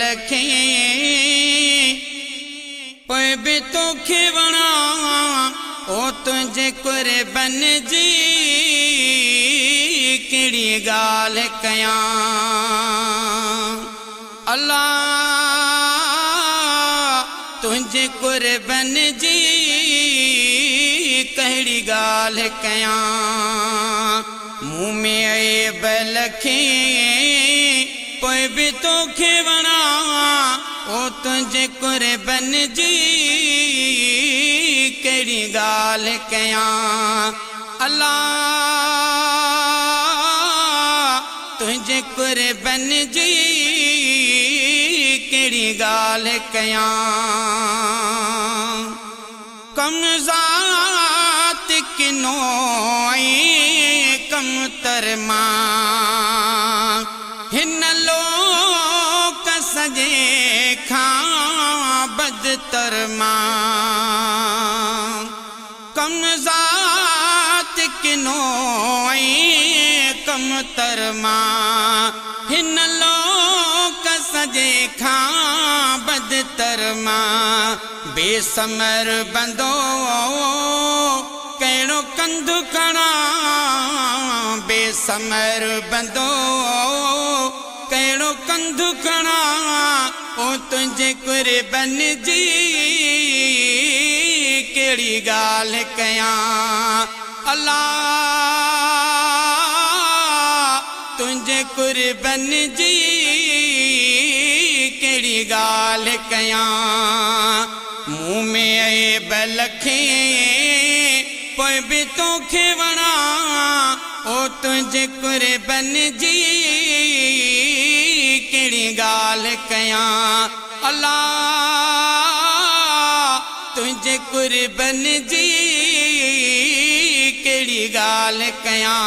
لکين، پوء به توکي وڻان، او تنهنجي قربن جي ڪهڙي ڳالهه ڪيان. الله تنهنجي قربن جي ڪهڙي ڳالهه ڪيان. مون ۾ عيب لکين، پوء به توکي وڻان، او تنهنجي قربن جي ڪهڙي ڳالهه ڪيان. الله تنهنجي قربن جي ڪهڙي ڳالهه ڪيان. ڪم ذات ڪنو ۽ ڪمتر مان، هن لوڪ سڄي کان بدتر مان. ڪم ذات ڪنو ۽ ڪمتر مان، هن لوڪ سڄي کان بدتر مان. بي ثمر بندو ڪهڙو ڪنڌ کڻان، بي ثمر بندو ڪهڙو ڪنڌ کڻان، او تنهنجي قربن جي ڪهڙي ڳالهه ڪيان. الله تنهنجي قربن جي ڪهڙي ڳالهه ڪيان. مون ۾ عيب لکين، پوء به توکي وڻان، او تنهنجي قربن جي ڪهڙي ڳالهه ڪيان. الله تنهنجي قربن جي ڪهڙي ڳالهه ڪيان.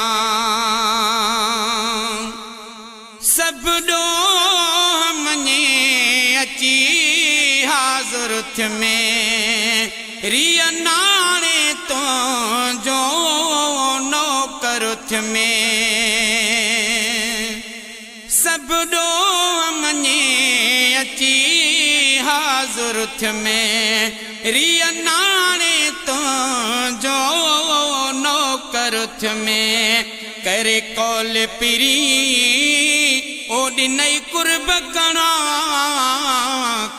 سڀ ڏوهه مڃي اچي حاضر ٿيم، ريء ناڻي تنهنجو نوڪر ٿيم. سڀ ڏوهه مڃي اچي حاضر ٿيم، ريء ناڻي تنهنجو نوڪر ٿيم. ڪري قول پرين او ڏنئي قرب ڪڻا،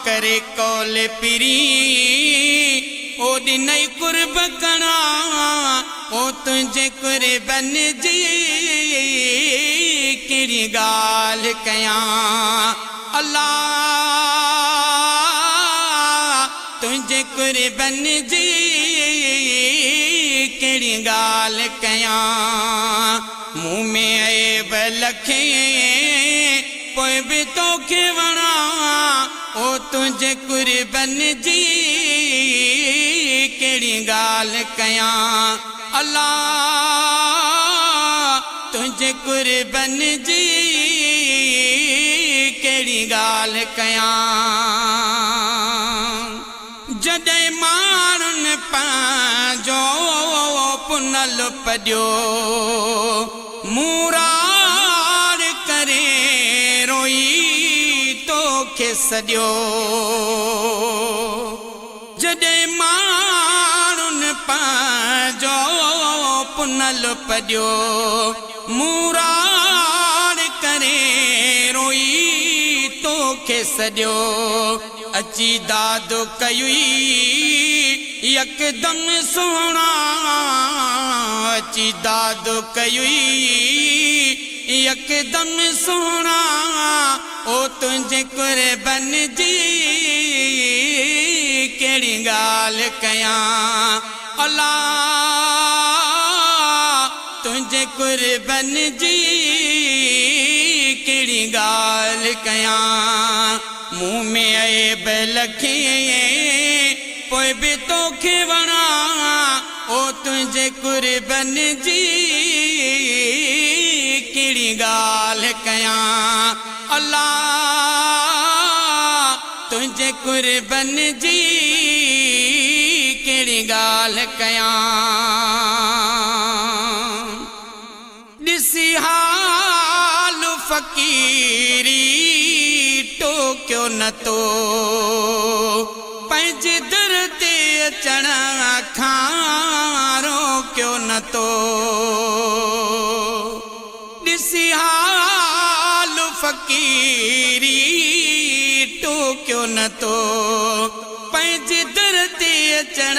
ڪري قول پرين او ڏنئي قرب ڪڻا، او تنهنجي قربن جي ڪهڙي ڳالهه ڪيان. الله تنهنجي قربن جي ڪهڙي ڳالهه ڪيان. مون ۾ عيب لکين، پوء به توکي وڻان، او تنهنجي قربن جي ڪهڙي ڳالهه ڪيان. الله تنهنجي قربن جي ڪهڙي ڳالهه ڪيان. جڏهن ماڻهن پنهنجو پنهل پڏيو، مون راڙ ڪري روئي توکي سڏيو. جڏهن ماڻهن پنهنجو پنهل پڏيو، مون راڙ ڪري روئي توکي سڏيو. اچي داد ڪيوئي يڪدم سهڻا، اچي داد ڪيوئي يڪدم سهڻا، او تنهنجي قربن جي ڪهڙي ڳالهه ڪيان. الله تنهنجي قربن جي ڪهڙي ڳالهه ڪيان. مون ۾ عيب لکين، پوء به توکي وڻان، او تنهنجي قربن جي ڪهڙي ڳالهه ڪيان. الله تنهنجي قربن جي ڪهڙي ڳالهه ڪيان. ڏسي حال فقيري ٽوڪيو. روڪيو نه تو. پنهنجي در تي اچڻ کان روڪيو نه تو. ڏسي حال فقيري ٽوڪيو نه تو. پنهنجي در تي اچڻ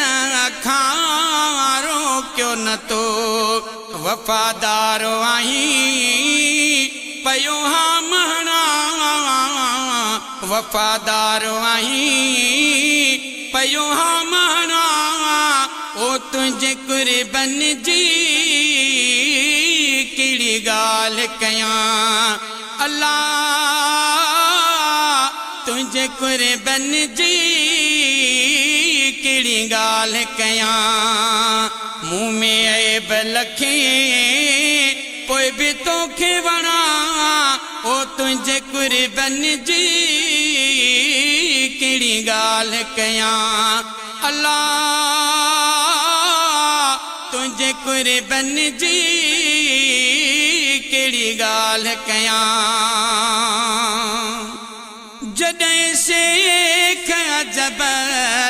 کان روڪيو نه تو. وفادار آهين پيو هان مهڻا وفادار آهين پيو هان مهڻا او تنهنجي قربن جي ڪهڙي ڳالهه ڪيان الله تنهنجي قربن جي ڪهڙي ڳالهه ڪيان مون ۾ عيب لکين پوء به توکي وڻان او تنهنجي قربن جي ڪهڙي ڳالهه ڪيان الله تنهنجي قربن جي ڪهڙي ڳالهه ڪيان. جڏهن شيخ عجب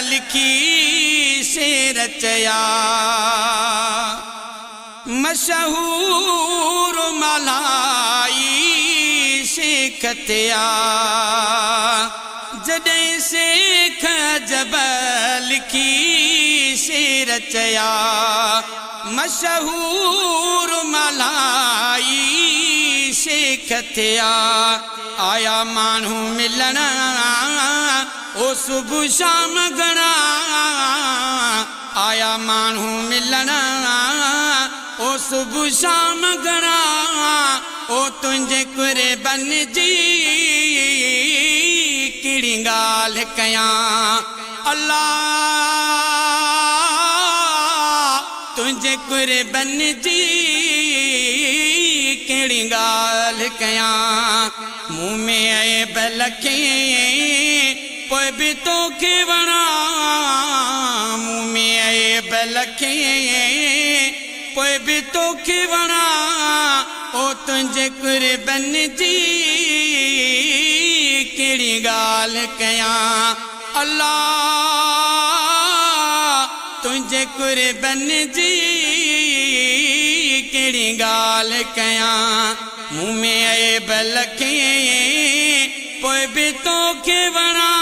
لکي شعر چيا، مشهور مالهائي شيخ ٿيا. جڏهن شيخ عجب لکي شعر چيا، مشهور مالهائي شيخ ٿيا. آيا ماڻهو ملڻ او صبح شام گهڻا آيا ماڻهو ملڻ او صبح شام گهڻا او تنهنجي قربن جي ڪهڙي ڳالهه ڪيان الله تنهنجي قربن جي ڪهڙي ڳالهه ڪيان مون ۾ عيب لکين پوء به توکي وڻان مون ۾ عيب لکين پوء به توکي وڻان او تنهنجي قربن جي ڪهڙي ڳالهه ڪيان الله تنهنجي قربن جي ڪهڙي ڳالهه ڪيان مون ۾ عيب لکين پوء به توکي وڻان.